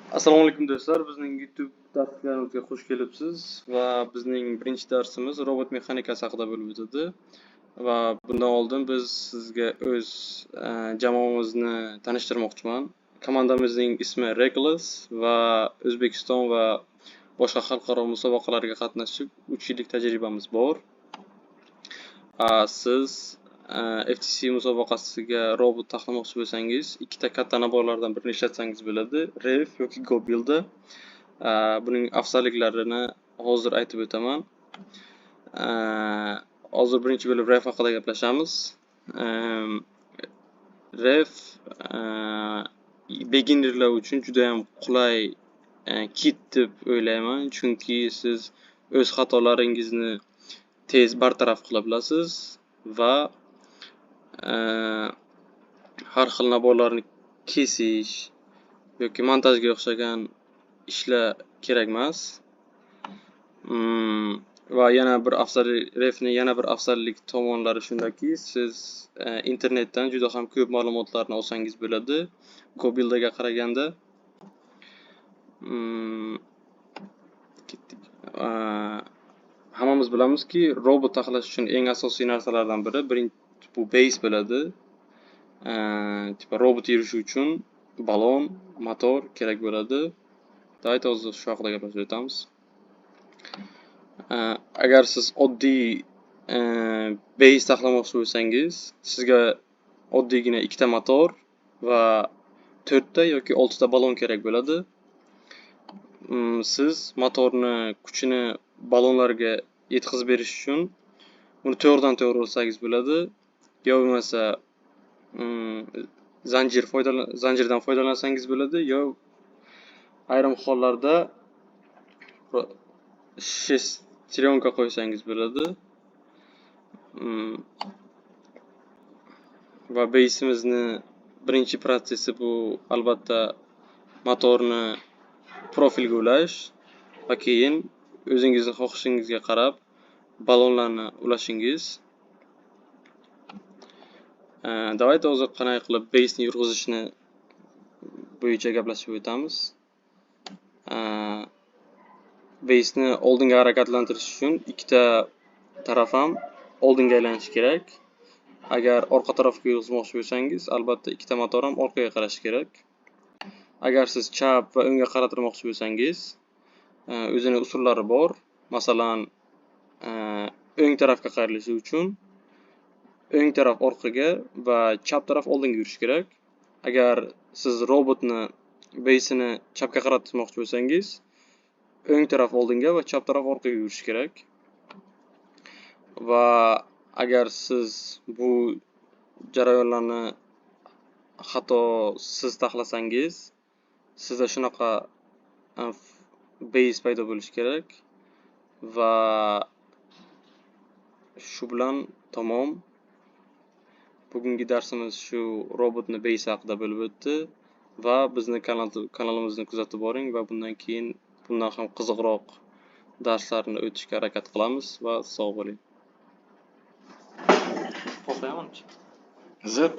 Assalomu alaykum, do'stlar. Bizning YouTube darslarimizga xush kelibsiz va bizning birinchi darsimiz robot mexanikasi haqida bo'lib o'tadi. Va bundan oldin biz sizga o'z jamoamizni tanishtirmoqchiman. Komandamizning ismi Reckless va O'zbekiston va boshqa xalqaro musobaqalarga qatnashib, 3 yillik tajribamiz bor. Siz FTC musobaqasiga robot taxlamoqchi bo'lsangiz, ikkita katta набор lardan birini ishlatsangiz bo'ladi: Rev yoki goBuilder. Buning afzalliklarini hozir aytib o'taman. Hozir birinchi bo'lib Rev haqida gaplashamiz. Rev beginnerlar uchun judayam qulay kit deb o'ylayman, chunki siz o'z xatolaringizni tez bartaraf qila bilasiz va har xil набор larni kesish yoki montajga o'xshagan ishlar kerak emas. Va yana bir afzallik, Revni yana bir afzallik tomonlari shundaki, siz internetdan juda ham ko'p ma'lumotlarni olsangiz bo'ladi goBuilderga qaraganda. Ketdik. Hammamiz bilamizki, robot taxlash uchun eng asosiy narsalardan biri birinchi bu base bo'ladi. Типа robot yurishi uchun balon, motor kerak bo'ladi. Давайте hozir shu haqida gaplashib o'tamiz. Agar siz oddiy base taxlamoqchi bo'lsangiz, sizga oddiygina ikkita motor va to'rtta yoki oltita balon kerak bo'ladi. Siz motorni kuchini balonlarga yetkazib berish uchun uni to'g'ridan to'g'ri ursangiz bo'ladi, yo bo'lmasa zanjirdan foydalansangiz bo'ladi, yo ayrim hollarda шестерёнка qo'ysangiz bo'ladi. Va base'imizni birinchi protsessi bu, albatta, motorni profilga ulash va keyin o'zingizni xohishingizga qarab balonlarni ulashingiz. Давайте hozir qanday qilib base'ni yurg'izishni bo'yicha gaplashib o'tamiz. Base'ni oldinga harakatlantirish uchun ikkita taraf ham oldinga aylanishi kerak. Agar orqa tarafga yurg'izmoqchi bo'lsangiz, albatta, ikkita motor ham orqaga qarashi kerak. Agar siz chap va o'ngga qaratirmoqchi bo'lsangiz, o'zini usullari bor. Masalan, o'ng tarafga qayirilishi uchun o'ng taraf orqaga va chap taraf oldinga yurishi kerak. Agar siz robotni base'ini chapga qaratmoqchi bo'lsangiz, o'ng taraf oldinga va chap taraf orqaga yurishi kerak. Va agar siz bu jarayonlarni xatosiz taxlasangiz, sizda shunaqa base paydo bo'lishi kerak va shu bilan tamom. Bugungi darsimiz shu robotni base haqida bo'lib o'tdi va bizni kanalimizni kuzatib boring va bundan keyin bundan ham qiziqroq darslarni o'tishga harakat qilamiz va sog' bo'ling. Xohlaymanchi. Zo'r.